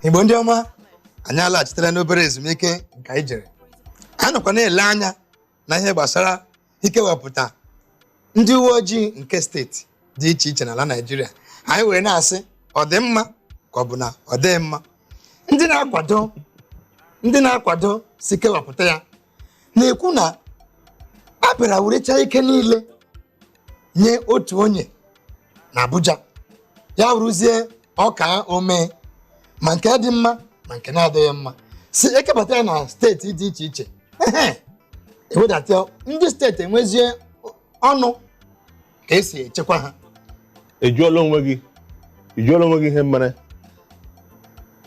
Igbo ndị ọma, anyị alaghachitela n'obere ezumike nke anyị jere. Anyị nọkwa na-ele anya na ihe gbasara ikewapụta ndị uwe ojii nke steeti dị iche iche n'ala Naịjirịa. Anyị were na-asị, ọ dị mma ka ọ bụ na ọ dịghị mma? Ndị na-akwado si kewapụta ya na-ekwu na a bịara werecha ike niile nye otu onye na Abuja, ya rụzie ọka omee ma nke dị mma ma nke na-adịghị mma. Si ekebata ya na steeti dị iche iche, ehe, ewedata ndị steeti enwezie ọnụ ka esi echekwa ha. Ị jụọla onwe gị ihe mere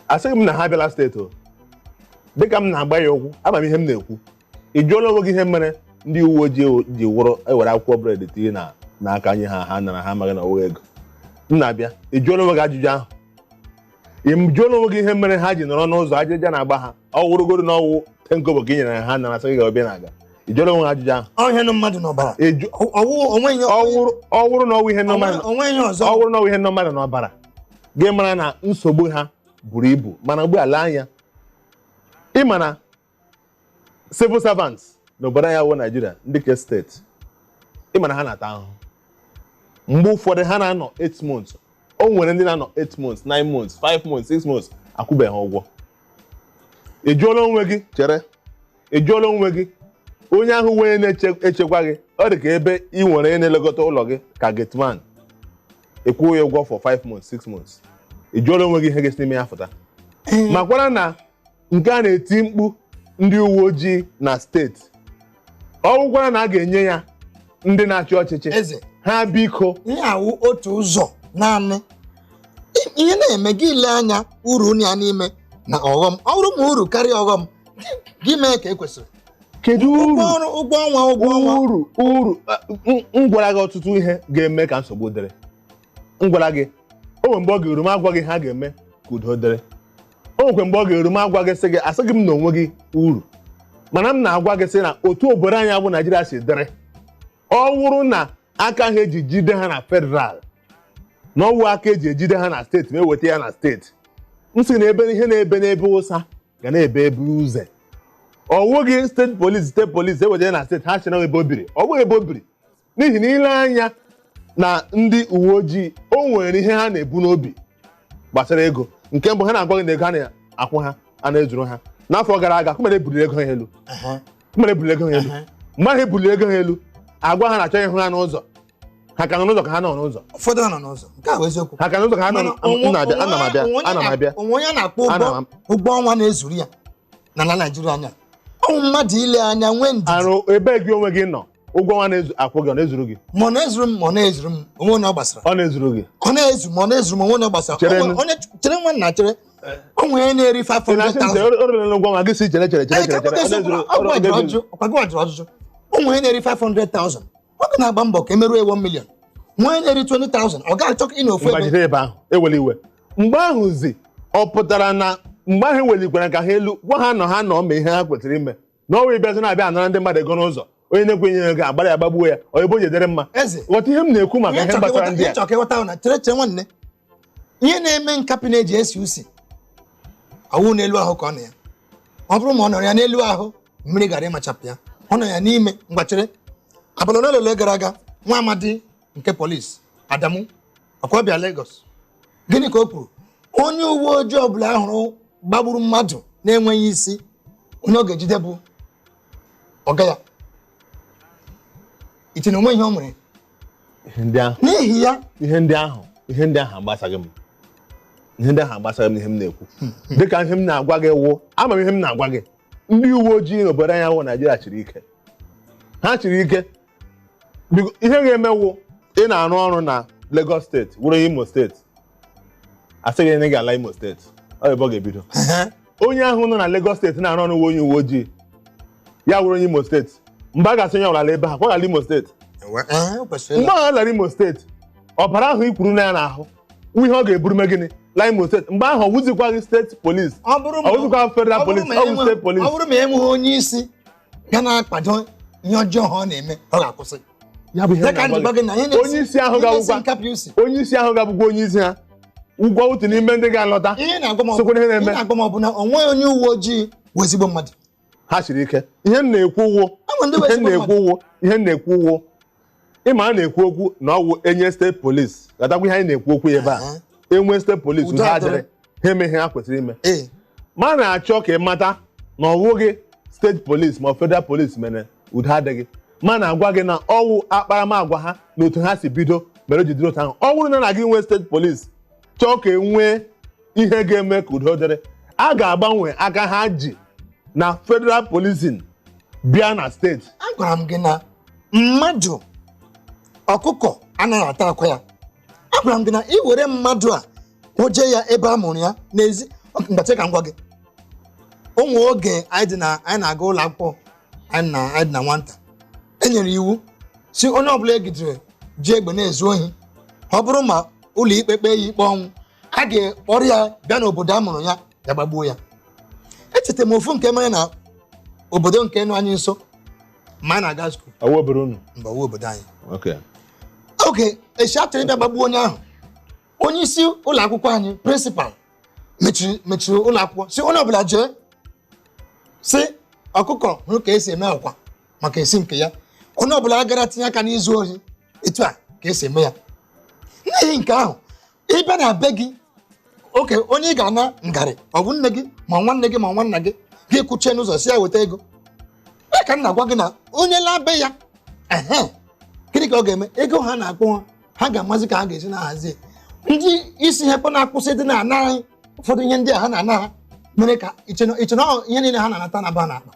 asịghị m na ha abịala steeti o? Dịka m na-agba ya ụkwụ, ama m ihe m na-ekwu. Ị jụọla onwe gị ihe mere ndị uwe ojii ji wụrụ ewere akwụkwọ bread tinye na n'aka nye ha, ha nara, ha amaghị na ọwụghị ego m na-abịa? Ị jụọla onwe gị ajụjụ ahụ? Ị jụọla onwe gị ihe mere ha ji nọrọ n'ụzọ ajịrịja na-agba ha, ọ wụrụgodo na ọwụ tenkobo ka ị nyere ha nara, sị gị ga ọbịa na-aga? Ị jụọla onwe gị ajụjụ ahụ? Ọhịa nụ mmadụ n'ọbara. Ọwụ onweghị Ọ wụrụ na ọwụ ihe nọ mmadụ onwe ihe ọzọ. Ọ wụrụ na ọwụ ihe nọ mmadụ n'ọbara, gị mara na nsogbu ha buru ibu. Mana ugbu a, lee anya, ị ma na civil servants n'obodo anyị wụ Naijiria, ndị ke steeti, ị ma na ha na-ata ahụhụ. Mgbe ụfọdụ ha na-anọ 8 months, o nwere ndị na-anọ 8 months, 9 months, 5 months, 6 months, akwụbeghị ha ụgwọ. Ị jụọla onwe gị? Chere, ị jụọla onwe gị, onye ahụ wee na-echekwa gị, ọ dị ka ebe ị nwere onye na-elekọta ụlọ gị ka gateman, ịkwụ ya ụgwọ for 5 months, 6 months, ị jụọla onwe gị ihe ga-esi n'ime ya pụta? Makwara na nke a na-eti mkpu ndị uwe ojii na steeti, ọ bụkwara na a ga-enye ya ndị na-achị ọchịchị Eze, ha biko. Ihe awụ otu ụzọ naanị ihe na-eme gị ile anya uru ya n'ime na ọghọm. Ọ bụrụ ma uru karịa ọghọm, gị mee ka e kwesịrị. Kedu uru? Ụgwọ ọrụ, ụgwọ ọnwa, ụgwọ ọnwa. Uru m gwara gị ọtụtụ ihe ga-eme ka nsogbu dịrị. M gwara gị, o nwere mgbe ọ ga-eru m agwa gị ha ga-eme ka udo dịrị. O nwekwe mgbe ọ ga-eru m agwa gị, sị gị, asị gị m na onwe gị uru, mana m na-agwa gị sị na otu obodo anyị bụ Naijiria si dịrị, ọ wụrụ na aka ha eji jide ha na federal na ọwụ aka eji ejide ha na steeti, ma eweta ya na steeti, m sị na ebe ihe na-ebe n'ebe ụsa ga na-ebe ebe uze. Ọ wụghị steeti polisi, steeti polisi eweta ya na steeti, ha chere ebe o biri, ọ bụghị ebe o biri. N'ihi na ile anya na ndị uwe ojii, o nwere ihe ha na-ebu n'obi gbasara ego. Nke mbụ, ha na-agwa gị na ego ha na-akwụ ha a na-ezuru ha. N'afọ gara aga, kumere ebuliri ego ha elu, kumere ebuliri ego ha elu. Mgbe ahụ ebuliri ego ha elu, agwa ha na-achọ ịhụ ha n'ụzọ, ha ka nọ n'ụzọ ka ha nọ n'ụzọ. Ụfọdụ nọ n'ụzọ, nke a bụ eziokwu. Ha ka n'ụzọ ka ha nọ. Mana M na-abịa, ana m abịa, ana m abịa. Onwe onye na-akpọ Ana ụgwọ ụgwọ ọnwa na-ezuru ya n'ala Naijiria anya, ọnwụ mmadụ ile anya nwee ndidi. Arụ ebe gị onwe gị nọ, ụgwọ ọnwa na-ezu akwụ gị, ọ na-ezuru gị? Ma ọ na-ezuru m, ma ọ na-ezuru m, onwe onye ọ gbasara. Ọ na-ezuru gị? Ọ na-ezu, ma ọ na-ezuru m, onwe onye ọ gbasara. Chere Onye chere, nwanna, chere, onwe onye na-eri Ị na-asị m 500,000. chere, o rere ụgwọ ọnwa gị, si chere, chere, chere, chere, chere, ọ na-ezuru Ọ gwajụrụ ọjụ, ọkwa gị gwajụrụ ọjụjụ. Onwe onye na-eri 500,000, ọ ga na-agba mbọ ka emeruo 1 million. Nwa onye na-eri 20,000, ọ ga-achọ ka ị na ofu Mgbe ebe. Jide ebe ahụ, ewela iwe. Mgbe ahụzi, ọ pụtara na mgbe ahụ ewelikwara ka ha elu, gwa ha nọ, ha nọ mee ihe ha kwesịrị ime na ọnwa ịbịazi na-abịa anara ndị mmadụ ego n'ụzọ, onye na-ekwenyeghị ego agbara ya gbagbuo ya, ọ ebe o jedere mma. Eze, Ghọta ihe m na-ekwu maka ihe gbasara ndị ihe a. chọrọ ka ịghọta ahụ na chere, chere nwanne, ihe na-eme nkapị na-eji esi usi ọwụ n'elu ahụ ka ọ nọ ya. Ọ bụrụ ma ọ nọrọ ya n'elu ahụ, mmiri gara ịmachapụ ya. Ọ nọ ya n'ime. Ngwa, chere, abalị ole na ole gara aga, nwa amadi nke polisi Adamu ọkwa bịa Lagos, gịnị ka o kwuru? Onye uwe ojii ọbụla ahụrụ gbagburu mmadụ na-enweghị isi, onye ọ ga-ejide bụ ọga ya. Iche na onwe ihe o nwere. Ihe ndị ahụ N'ihi ya, ihe ndị ahụ agbasaghị m. Ihe ndị ahụ agbasaghị m. Ihe m na-ekwu, dịka ihe m na-agwa gị wụ, ama m ihe m na-agwa gị. Ndị uwe ojii n'obodo anyị wụ Naijiria chiri ike, ha chiri ike. Biko, ihe ga-eme wụ ị na-arụ ọrụ na Lagos steeti wụrụ Imo steeti, asị gị na ị ga-ala Imo steeti, ọ ebe ọ ga-ebido. Onye ahụ nọ na Lagos steeti na-arụ ọrụ wụ onye uwe ojii, ya wụrụ onye Imo steeti. Mgbe a ga-asị onye ọbụla ebe ha kwagala Imo steeti, Ee, o kwesịrị mgbe ahụ lara Imo steeti, ọbara ahụ i kwuru na ya n'ahụ wụ ihe ọ ga-eburu me gịnị laa Imo steeti. Mgbe ahụ ọ wụzikwaghị steeti polisi, ọ bụrụ ma ọ wụzikwa federal ọ bụrụ police, ma ọ wụ steeti polisi. ọ bụrụ ma enweghị onye isi ga na-akwado ihe ọjọọ ha ọ na-eme, ọ ga-akwụsị. Ya bụ ihe Ya ka m na-agwa m ji gwa gị na ihe na-esi Onye isi ahụ ihe na-esi ga-abụkwa nkapị usi. Onye isi ahụ ga-abụkwa onye isi ha. Ụgwọ otu n'ime ndị ga-alọta. Ihe na-agwa m ọ Sokwa n'ihe na-eme. ihe na-agwa m ọ bụ na o nweghị onye uwe ojii bụ ezigbo mmadụ. Ha siri ike. Ihe m na-ekwu wụ, Ama ndị bụ ihe m ezigbo na-ekwu mmadụ. wụ, ihe m na-ekwu wụ, ịma a na-ekwu okwu na ọwụ enye state police, gatakwa ihe anyị na-ekwu okwu ebe a. Enwe state police, Udo ha adịrị. adịrị, ha eme ihe ha kwesịrị ime. Ma na-achọ ka ị mata na ọ wụghị state police ma ọ federal police mere udo adịghị, ma na-agwa gị na ọwụ akparamagwa ha na otu ha si bido mere o ji dịrị otu ahụ. Ọ bụrụ na na gị nwee state police, chọọ ka e nwee ihe ga-eme ka udo dịrị, a ga-agbanwe aka ha ji na federal policing bịa na steeti. Agwara m gị na mmadụ, ọkụkọ anaghị ata akwa ya. Agwara m gị na ị were mmadụ a kpoje ya ebe a mụrụ ya n'ezi mgbache. Ka m gwa gị, ụmụ oge anyị dị na anyị na-aga ụlọ akwụkwọ, anyị dị na nwata, e nyere iwu si onye ọbụla egidere ji egbe na-ezu ohi, ọ bụrụ ma ụlọ ikpe kpee ya ikpe ọnwụ, a ga-akpọrọ ya bịa n'obodo a mụrụ ya, ya gbagbuo ya. Echeta m ofu nke mere na obodo nke nọ anyị nso ma a na-aga school. Ọwụ obere unu? Mba, ọwụ obodo anyị. Okay. Oge esi achọrọ ịbịa gbagbuo onye ahụ, onye isi ụlọ akwụkwọ anyị, principal, mechiri ụlọ akwụkwọ, si onye ọbụla jee, si ọkụkọ hụrụ ka esi eme ọkwa maka esi nke ya, onye ọbụla gara tinye aka n'izu ohi, etu a ka esi eme ya. N'ihi nke ahụ, ịbịa na be gị oke, onye ị ga-ana ngarị, ọ bụ nne gị ma nwanne gị ma nwanna gị, gị kwuchie n'ụzọ si ya weta ego. E ka m na-agwa gị na onye laa be ya, ehe, gịnị ka ọ ga-eme? Ego ha na-akpụ ha, ha ga-amazi ka ha ga-esi na-ahazi. Ndị isi ha na-akwụsị dị na-ana anyị ụfọdụ ihe ndị a ha na-ana ha mere ka iche na ọ ihe niile ha na-anata na ba na-akpa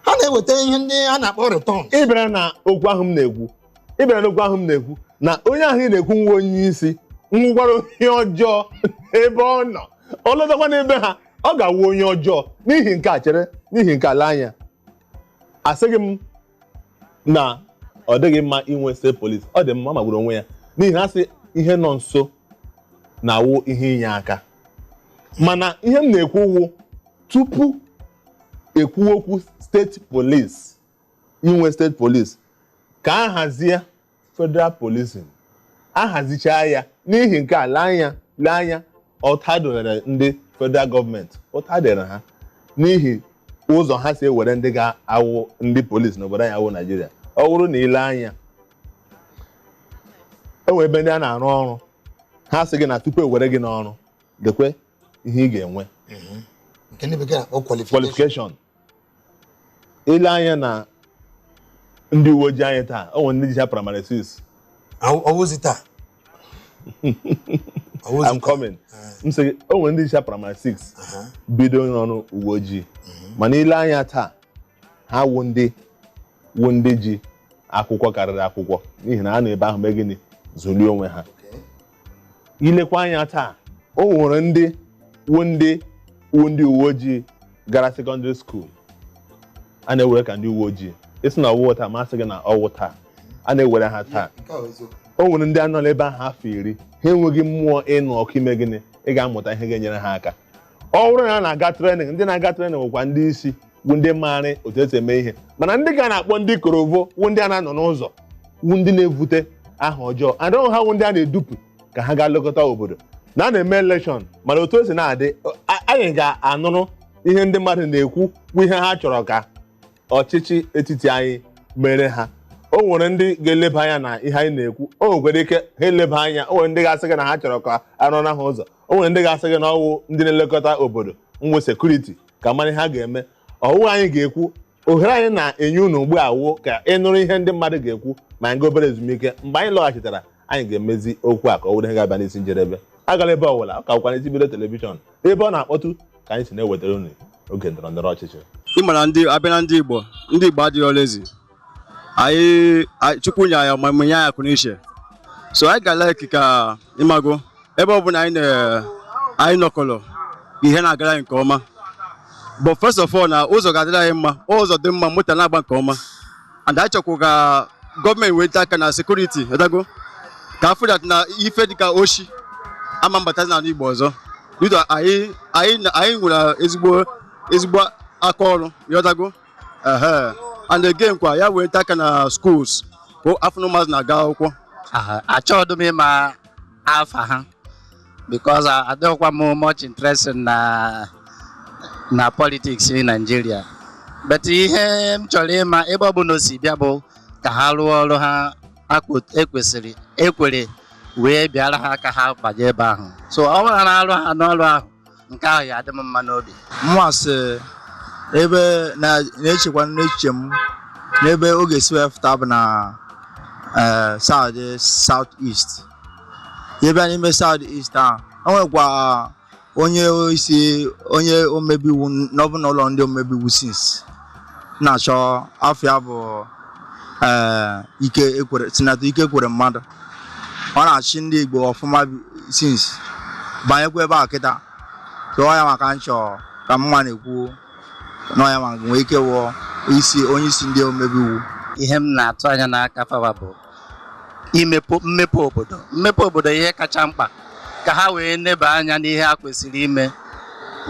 ha na-eweta ihe ndị a na-akpọ return. Ị bịara na okwu ahụ m na-ekwu, ị bịara n'okwu ahụ m na-ekwu na onye ahụ ị na-ekwu nwa onye isi nwụkwara onye ọjọọ ebe ọ nọ, ọ lọtakwa n'ebe ha, ọ ga-awụ onye ọjọọ. N'ihi nke a, chere, n'ihi nke a, lee anya, asịghị m na ọ dịghị mma inwe state police. Ọ dị mma, ọ magburu onwe ya, n'ihi na asị ihe nọ nso na-awụ ihe inye aka. Mana ihe m na-ekwu wụ, tupu ekwu okwu state police, inwe state police, ka a hazie federal policing, ahazichaa ya. N'ihi nke a, lee anya, lee anya, ụta dịrị ndị federal gọọmenti, ụta dịrị ha n'ihi ụzọ ha si ewere ndị ga-awụ ndị polisi n'obodo anyị awụ Naijiria. Ọ bụrụ na ile anya, enwere ebe ndị a na-arụ ọrụ, ha sị gị na tupu ewere gị n'ọrụ, gekwe ihe ị ga-enwe. Nke ndị bekee na-akpọ qualification. Qualification. Ile anya na ndị uwe ojii anyị taa, o nwere ndị jicha primary 6. Ọwụzi taa. Ọwụzi I'm taa. coming. M sị gị, o nwere ndị jicha primary 6 bido n'ọrụ uwe ojii, mana ile anya taa, ha wụ ndị ji akwụkwọ karịrị akwụkwọ, n'ihi na ha nọ ebe ahụ mee gịnị? Zụlie onwe ha. Ilekwa anya taa, o nwere ndị wụ ndị uwe ojii gara secondary school a na-ewere ka ndị uwe ojii. Isi na ọwụ taa, masị gị na ọwụ taa a na-ewere ha taa. Nke a bụ eziokwu. O nwere ndị anọ n'ebe ahụ afọ 10, ha enweghị mmụọ ịnụ ọkụ ime gịnị? Ị ga-amụta ihe ga-enyere ha aka. Ọ bụrụ na a na-aga training, ndị na-aga training nwekwa ndị isi bụ ndị maara otu esi eme ihe, mana ndị ga na-akpọ ndị korovo wụ ndị a na-anọ n'ụzọ, wụ ndị na-evute aha ọjọọ adọghị ha, wụ ndị a na-edupụ ka ha gaa lekọta obodo na a na-eme election. Mana otu o si na-adị, anyị ga-anụrụ ihe ndị mmadụ na-ekwu bụ ihe ha chọrọ ka ọchịchị etiti anyị mere ha. O nwere ndị ga-eleba anya na ihe anyị na-ekwu, o nwekwara ike ha eleba anya. O nwere ndị ga-asị gị na ha chọrọ ka arụna ha ụzọ, o nwere ndị ga-asị gị na ọwụ ndị na-elekọta obodo nwe security ka mara ihe ha ga-eme. Ọwụ anyị ga-ekwu, ohere anyị na-enye unu ugbu a wụ ka ị nụrụ ihe ndị mmadụ ga-ekwu. Ma anyị gaa obere ezumike, mgbe anyị lọghachitara, anyị ga-emezi okwu a ka ọ wụrụ ihe ga-abịa n'isi njedebe. Agala ebe ọbụla, ọ ka bụkwa n'isi bido television ebe ọ na-akpọtụ ka anyị si na-ewetara unu oge ndọrọ ndọrọ ọchịchị. Ị mara ndị abịa na ndị Igbo, ndị Igbo adịghị lazy. Anyị Chukwu nye anyị ọmụmụ, nye anyị akụ n'iche, so anyị ga-like ka ịmago ebe ọbụla anyị na anyị nọkọrọ, ihe na-agara anyị nke ọma. But first of all, na ụzọ ga-adịrị anyị mma, ụzọ dị mma, moto na-agba nke ọma, and anyị chọkwa ka gọọmenti weta aka na security edago ka afọ that na ife dịka oshi ama mbatazi n'ala Igbo ọzọ. Due anyị nwere ezigbo aka ọrụ yọdago ehe. And again kwa, ya weta aka na schools ka afọ na ụmụazị na-aga akwụkwọ. Achọghị m ịma afa ha. Because adịghịkwa m much interested na politics in Nigeria. But ihe m chọrọ ịma ebe ọ bụla o si bịa bụ ka ha rụọ ọrụ ha ekwesịrị ekwere wee bịara ha ka ha banye ebe ahụ. So ọ bụrụ na arụ ha n'ọrụ ahụ, nke ahụ ya adị m mma n'obi. Mwa sị ebe na-echekwa n'echiche m n'ebe ọ ga-esi wee fụta bụ na South South East. Ebe a n'ime South East ahụ, o nwekwa onye isi onye omebe iwu n'ọbụna ụlọ ndị omebe iwu since na-achọ afọ ya bụ Ike Ekwere, Senator Ike Ekwere mmadụ. Ọ na-achị ndị Igbo ọfụma since banyekwa ebe a kịta. Tụọ ya maka nchọ ka mma na-ekwu na ya ma nwee ike wụọ isi onye isi ndị omebe iwu. Ihe m na-atụ anya n'aka fawa bụ imepe mmepe obodo, mmepe obodo, ihe kacha mkpa ka ha wee neba anya n'ihe ha kwesịrị ime,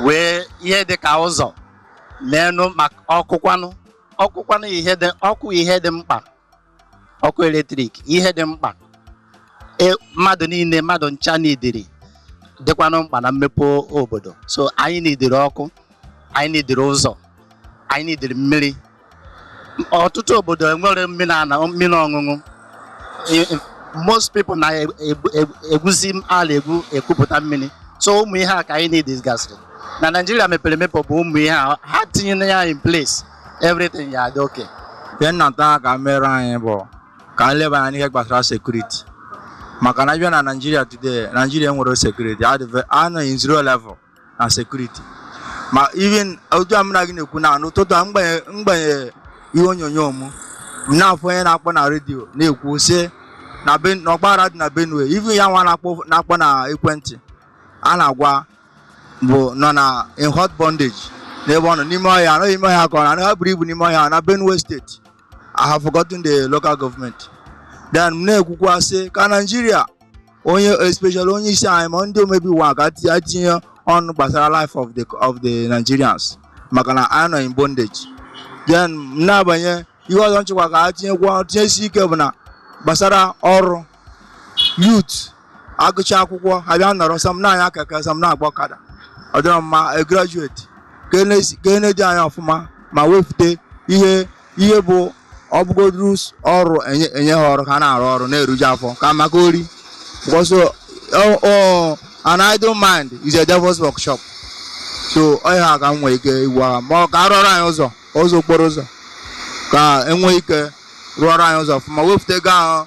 wee ihe dị ka ụzọ n'enu maka ọkụkwanụ, ọkụkwanụ, ihe dị ọkụ, ihe dị mkpa, ọkụ eletrik, ihe dị mkpa mmadụ niile, mmadụ ncha n'idiri dịkwanụ mkpa na mmepe obodo. So anyị nidiri ọkụ, anyị nidiri ụzọ, anyị nidiri mmiri. Ọtụtụ obodo enwere mmiri ana mmiri ọṅụṅụ. Most people na-egwuzi ala egwu ekwupụta mmiri. So ụmụ ihe a ka anyị need gasịrị na Nigeria mepere emepe bụ ụmụ ihe a ha tinye ya in place, everything ya adị okay. Ihe nnata ka mere anyị bụ ka anyị leba anya n'ihe gbasara security, maka na abịa na Nigeria today, Nigeria enwere security, anọ in zero level na security. Ma even otu a mụ na gị na-ekwu na n'ụtụtụ a, mgbanye ihe onyonyo m, m na-afụ onye na-akpọ na redio na-ekwu sị na na ọgbaghara dị na Benue. Even ya nwa na-akpọ na ekwentị a na-agwa bụ nọ na in hot bondage n'ebe ọ nọ n'ime ọhịa, anọghị ime ọhịa ka ọ na ha buru ibu n'ime ọhịa na Benue State. I have forgotten the local government. Then m na-ekwukwa sị ka Nigeria, onye especially onye isi anyị ma ndị omebe iwu a, ka tinye ọnụ gbasara life of the Nigerians, maka na anyị nọ in bondage. Then m na-abanye ihe ọzọ nchekwa ka ha tinyekwa tinyesi ike bụ na gbasara ọrụ youth. Agụcha akwụkwọ, ha bịa nọrọ, some na-anya keke, some na-agba ọkada. Ọ dịrọ mma. A graduate ka e na-eji anya ọfụma ma wepụta ihe bụ ọ bụgoduru ọrụ enye ha ọrụ ka ha na-arụ ọrụ na-eruju afọ ka maka ori, because an idle mind is a devil's workshop. So ọ ihe a ka m nwere ike igwa ha, ma ọ ka arụọrọ anyị ụzọ okporo ụzọ, ka enwee ike rụọrọ anyị ụzọ ọfụma, wepụta ego ahụ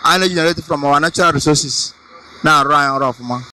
anyị na-generate from our natural resources na-arụ anyị ọrụ ọfụma.